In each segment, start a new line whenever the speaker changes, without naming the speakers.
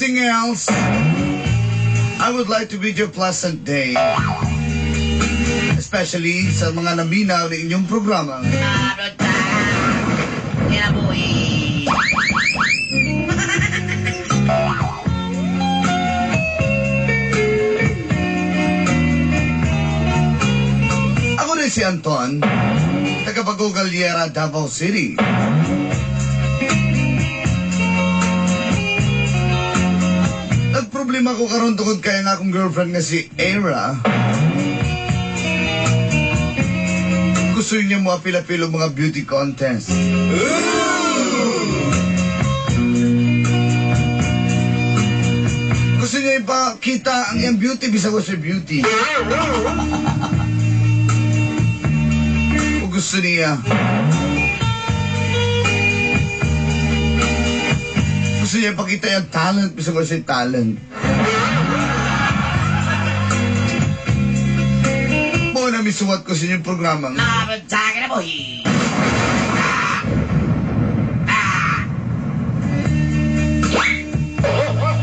Anything else, I would like to bid you a pleasant day. Especially sa mga naminaw ng inyong programa.
Kinabuhi.
Ako rin si Anton, taga Bago Galera, Davao City. Nagproblema ko karon tungod kay nga akong girlfriend nga si Era. Gusto niya mo apil-apil og mga beauty contest. Gusto niya ipakita ang iyang beauty bisag wa siya beauty. O gusto niya. Gusto niya ipakita yung talent bisag wa siya talent. Mo na misuwat ko sa inyong programa.
Kinabuhi.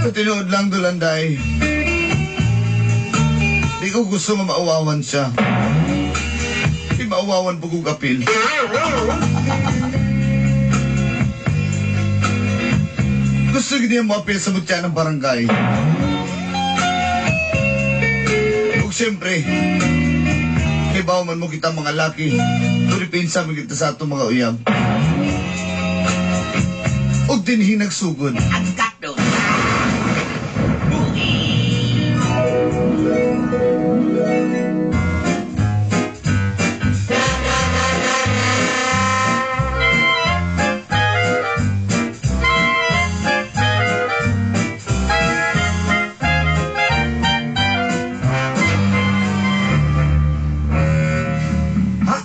Sa tinuod lang dulanday. Di ko gusto nga mauwawan siya. Di mauwawan po kong apil. Gusto niya mo apil sa mutya ng barangay. Ug siyempre, kay bawo man mo kita mga laki, turipinsa mo kita sa atong mga uyab. Ug dinhi nagsugod.
Ang katlo. Buhi.
Ha?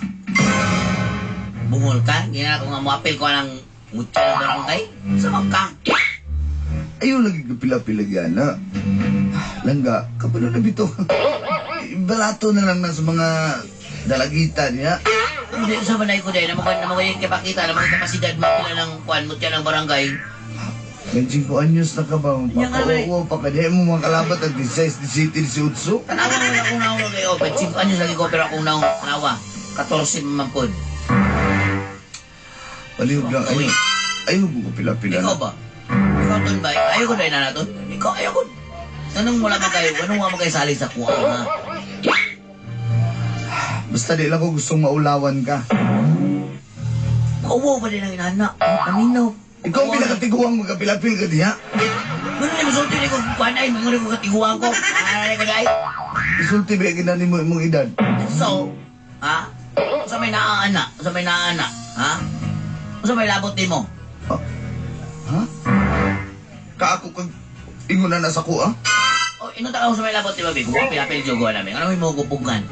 Bungol ka? Gina ko nga moapil ko ng mutya ng barangay. Sa ka?
Ayaw lagi ka pila-pila na. Langga, kapalo na bito. Barato na lang na sa mga dalagita niya.
Hindi, sa manay ko dahil, naman naman yung kipakita, naman yung kapasidad mo pila ng kuan, mutya ng barangay.
25 anyos na ka ba?
Yan nga, eh.
Papauwa pa ka. Di mo mga kalabat ang 16, 17, 18.
Tanawa mo na akong nawa kayo. 25 anyos lagi ko, pero akong nawa. 14 man po.
Palihog lang. Ayaw, ayaw ko pila-pila.
Ikaw ba? Ikaw tun ba? Ayaw ko dahil na naton. Ikaw, ayaw ko. Anong wala man kayo? Anong wala man kayo sali sa kuha, ha?
Basta di lang ko gustong maulawan ka.
Mauwaw pa din ang inanak. Naminaw.
Ikaw ang pinakatiguang magkapilapil ka diha.
Ano na musulti ni ko kuan ay, mga ko katiguan ko. Ano ko dai?
Isulti ba ginani mo imong edad?
So, ha? Sa may naaana, sa may naaana, ha? Sa may labot nimo?
Ha? Kaako kag ingon na sa kuha?
O, inunta ka sa may labot nimo, bi. Kung pilapil jogo namin. Ano mo gupugan?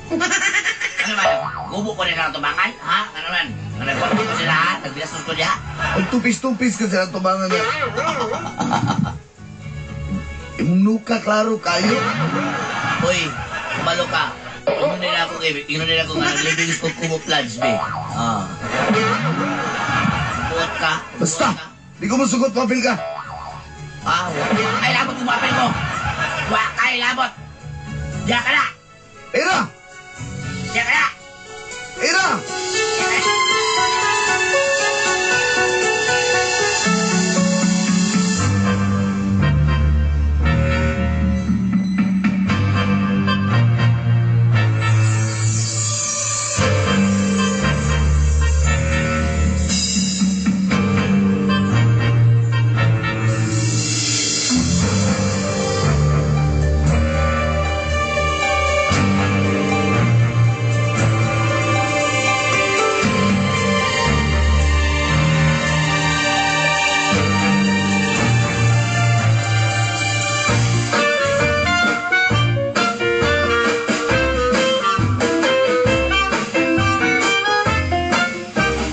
Ano man? Gubo ko rin ang tubangan, ha? Ano man? Ano ko sila, ha? Nagbilastos ko diha.
Pagtupis-tupis ka sa tubangan niya. Imong nuka, klaro kayo.
Hoy, kumalo ka. Ingon nila ako kay, ingon nila ako nga naglibing ko camouflage, be. Ah. Buot ka.
Basta, di ko musugot, papel ka.
Ah, wa kay labot kung papel mo. Wa kay labot. Diya ka na.
Era!
Diya ka na.
Era!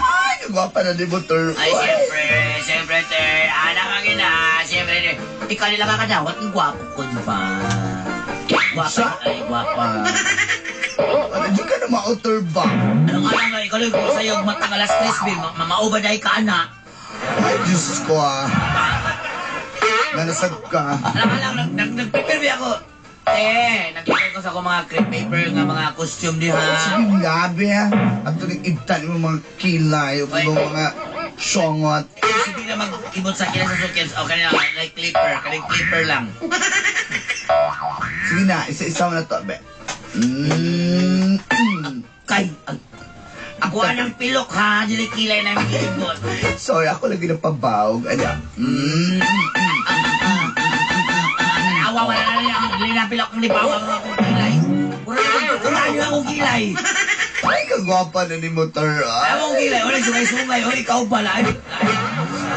Ay, kagwapa na di mo, Ter.
Ay, siyempre, siyempre, ter. Anak ang ina, siyempre. Ikaw nila kakadawat, ang gwapo ko ba? Gwapa,
Sa?
ay, gwapa.
Ano, di ka na ma-otter ba?
Anong alam mo, ikaw lang ko sa'yo, matang alas 3, be. Mamauba dahil ka, anak.
Ay, Diyos ko ah. Nanasag ka.
Alam ka lang, nag-prepare ba ako? Eh, nag-prepare ko sa akong mga crepe paper nga mga costume diha.
Sige, labi ha. At tuloy ibtan mo mga kilay o
Oy.
ibang mga songot.
Sige na mag-ibot sa kila sa suitcase. O, kanina, like clipper. Kaning clipper lang.
Sige na, isa-isa mo na to, be.
Kay, ang, ako anang pilok ha. Dili kilay na yung ibot.
Sorry, ako lagi na pabawg. Ano?
Awa, wala na rin ang dili na pilok ang libaw ang akong kilay. Wala na akong akong kilay.
Ay, kagwapa na ni motor. Ay.
Akong kilay, wala sungay-sungay. O, ikaw pala. Ay,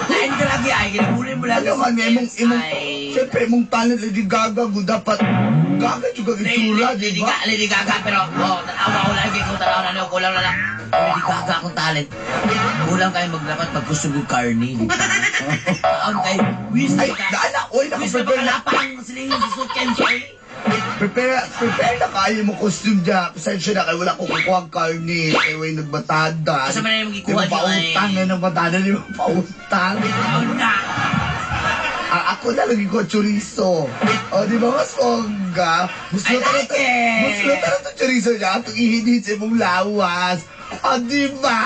lain ka lagi ay, ginabunin mo lagi.
Ano ka niya, imong,
Ay.
siyempre, imong talent Lady Gaga, kung dapat, Gaga juga itsura, di
Lady
ba?
Lady Gaga, pero, oh, tanawa ko lagi kung tanaw na niyo, kulang na lang. Lady Gaga akong talent. Kulang kayo magdapat mag-gusto ng carne, di ba? Taon kay, wis
Ay,
ka.
daan na, oy,
Wis na
naka-prepare na,
makalapang silingon sa suitcase, ay.
prepare na kayo mo costume dyan. Pasensya na kayo, wala ko kukuha ang karne, kayo ay nagbatada.
Asa man na yung
Di
gikuha
mo
niyo, ay?
pautang, na nagbatada, di mo pautang.
Taon na.
Ah, ako na lagi ko chorizo. O, di ba mas bongga? Gusto
I
na
like it!
Gusto na to chorizo niya. Itong ihinit sa imong lawas. O, di ba?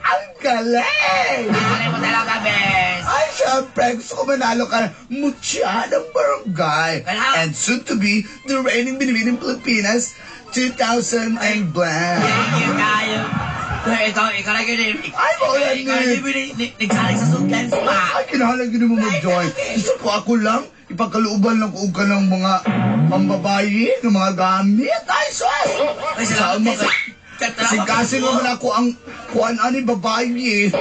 Ang galing!
Alay mo talaga, bes.
Ay, syempre, gusto ko manalo ka mutya ng barangay. And soon to be the reigning Binibining Pilipinas 2000 and blank.
Thank you, kayo. Pero ikaw lagi din.
Ay, maulan
Ikaw
din.
lagi nagsalig sa suitcase pa.
Ay, kinahanglan gini mo mag-join. Gusto ko ako lang, ipagkalooban lang ko og ka ng mga pambabayi, ng mga gamit. Ay, sus!
Ay, salamat.
Sama ka. Kasing-kasing naman ako ang kuan ani babayi.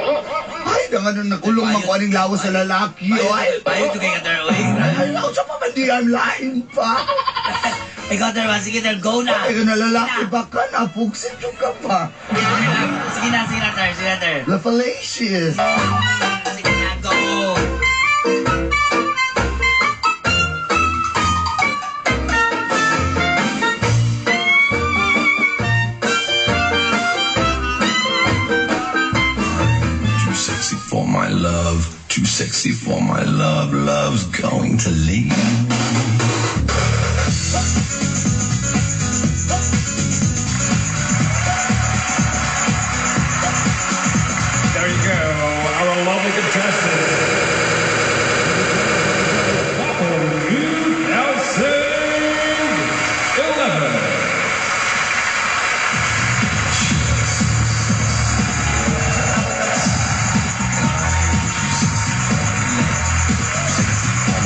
Ay, nang ano nakulong man ko aning lawas sa lalaki. Ay,
Payo to kay Kater, oy.
ay, ako sa pamandi, I'm lying pa.
Ikaw, Ter, sige, Ter, go na.
Ay, na lalaki ba ka? Napugsin yung ka pa.
Sige na, Ter, sige na, Ter.
La fallacious.
Sige na, go.
Too sexy for my love, too sexy for my love, love's going to leave.
There you go, our lovely contestant. Welcome 2011.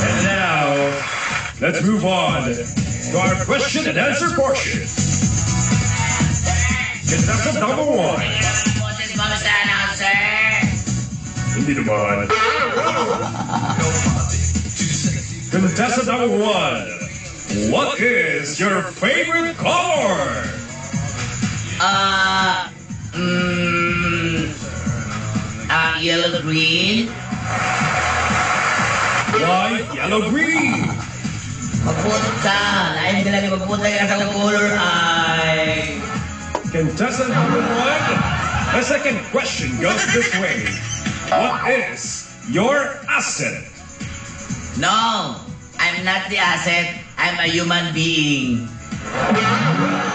And now, let's move on to our question and answer portion. Contestant number one.
Boses mo, Mr. Announcer.
Hindi naman. Contestant number one. What is your favorite color?
Yellow green.
Why yellow green?
Magputot ka. Lain ka lang yung magputot ka sa color ay.
Contestant number one. The second question goes this way. What is your asset?
No, I'm not the asset. I'm a human being.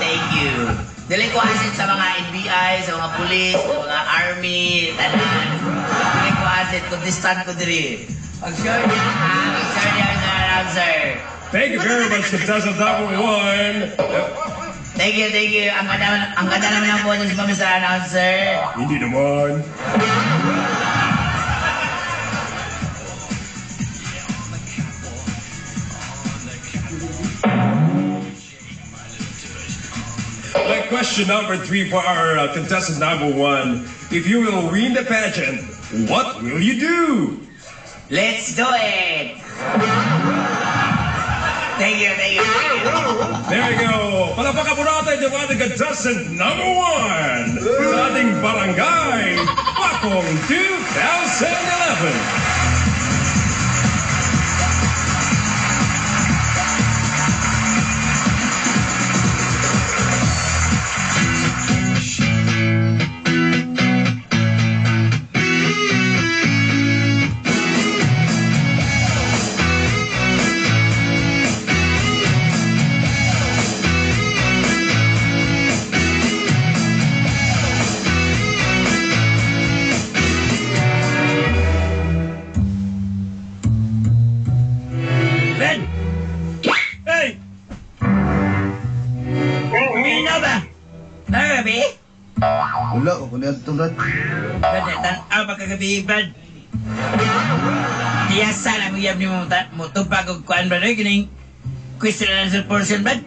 Thank you. Dili ko asset sa mga NBI, sa mga police, sa mga army, tanan. Dili ko asset, contestant ko diri. Mag-sure niya, ha? Mag-sure niya, Mr. Announcer.
Thank you very much, contestant number one.
Thank you, thank you. Ang ganda naman ang boses mo, Mr. Announcer.
Hindi naman. My question number three for our contestant number one. If you will win the pageant, what will you do?
Let's do it! Thank you, thank you, thank you.
There you go. Palakpakan po natin yung ating contestant number one sa ating barangay, Bakong 2011.
Brad, tan-aw pa kagabi, Brad. Tiyasa na mo yab ni mo mo tupag og kuan, Brad. Oy, kining question and answer portion, Brad.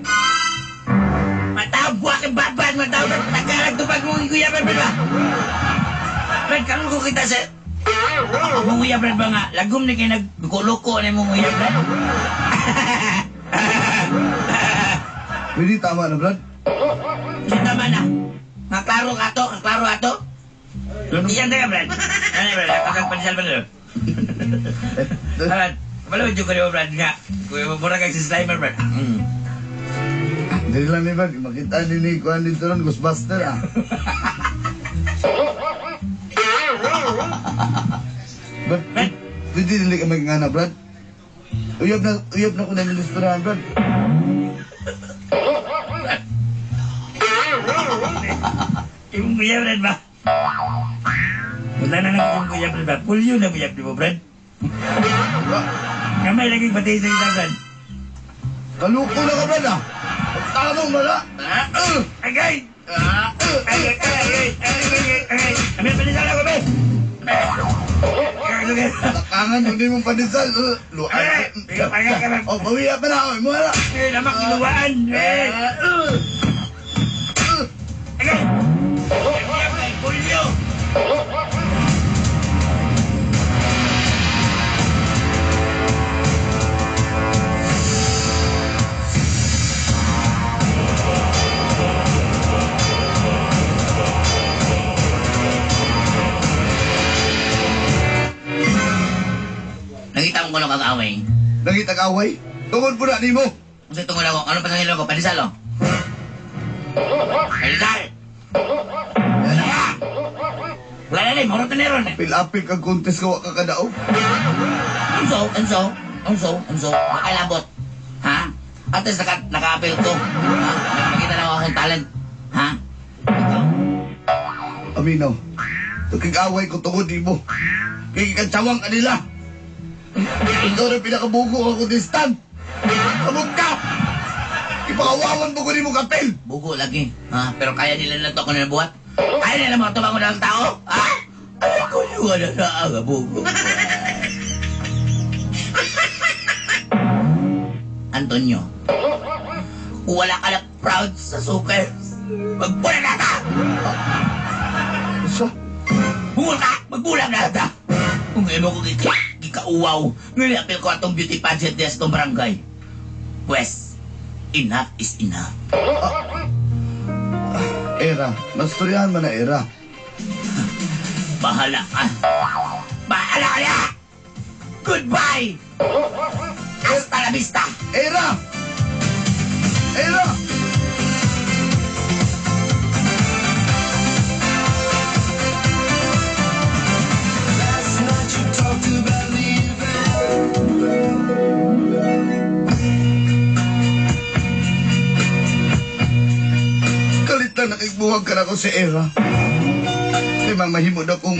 Matawag wa kang babad, matawag, Brad. Tagarag tupag mo kuya, Brad, Brad ba? Brad, karon ko kita sa mong uyab, Brad, ba nga? Lagom ni kay nagluko-luko na mong uyab, Brad.
Pwede tama na, Brad?
Kasi tama na. Nga klaro ka to, nga klaro ato. Iyan tayo, Brad. Ano, Brad? Kakang panisal ba nila? Brad, kabalo medyo ko niyo, Brad, nga. Kuya, mura kang si Slimer, Brad.
Dili lang ni Brad, makita ni ni kuan dito ron, Ghostbuster ah. Brad,
Brad.
pwede dili ka magngana, Brad. Uyab na ko na ministrahan, Brad.
Imong kuya, Brad, ba? Wala na lang imong kuya, Brad, ba? Pulyo na kuya, di mo, Brad? Kamay lagi pati sa isa, Brad.
Kaluko na ka, Brad ah. Tarong na na.
Agay! Agay, agay, agay, agay. Amir, panisal ako, be!
Takangan mo din mong pandesal. Luan.
Ay, ay, ay, ay.
Oh, bawiya pa na. Oh, mo na.
Eh, namak kiluwaan! Eh! Agay! Agay, pulyo! Nakita mo ko nung kag-away.
Nangita ka away. Tungod po na nimo.
Kasi tungod ako, ano pa sa ko? Pandesal, oh. Pandesal! Wala na! Wala na rin, murot na meron eh.
Apil-apil kag contest ka wa ka kadaog.
Unso, unso, unso, unso, makalabot. Ha? At least naka-appeal ko. Ha? Nakita na ako akong talent. Ha? Ikaw?
Aminaw. Tukig away ko tungod nimo. Kay gikatsawang kanila. Ikaw na pinakabugo ka contestant. Kamot ka! Ipakawawan mo ko nimo kapil.
Bugo lagi. Ha? Pero kaya nila na to ako na nabuhat? Kaya nila mga tumango ng tao? Ha? Ay, ko yung na na ang bugo. Antonio, kung wala ka na proud sa sugar, magbulag na ka!
Sa?
Bungol ka! Magbulag na ka! Kung ngayon mo ko gikauwaw, ngayon apil ko atong beauty pageant des itong barangay. Pwes, enough is enough.
Era. Mastoryahan man na era.
Bahala ka. Bahala ka na! Goodbye! Hasta la vista!
Era! Era!
Last night you talked about leaving.
Kalit na nakigbuwag ka na ko si Era. Kay mamahimo na kong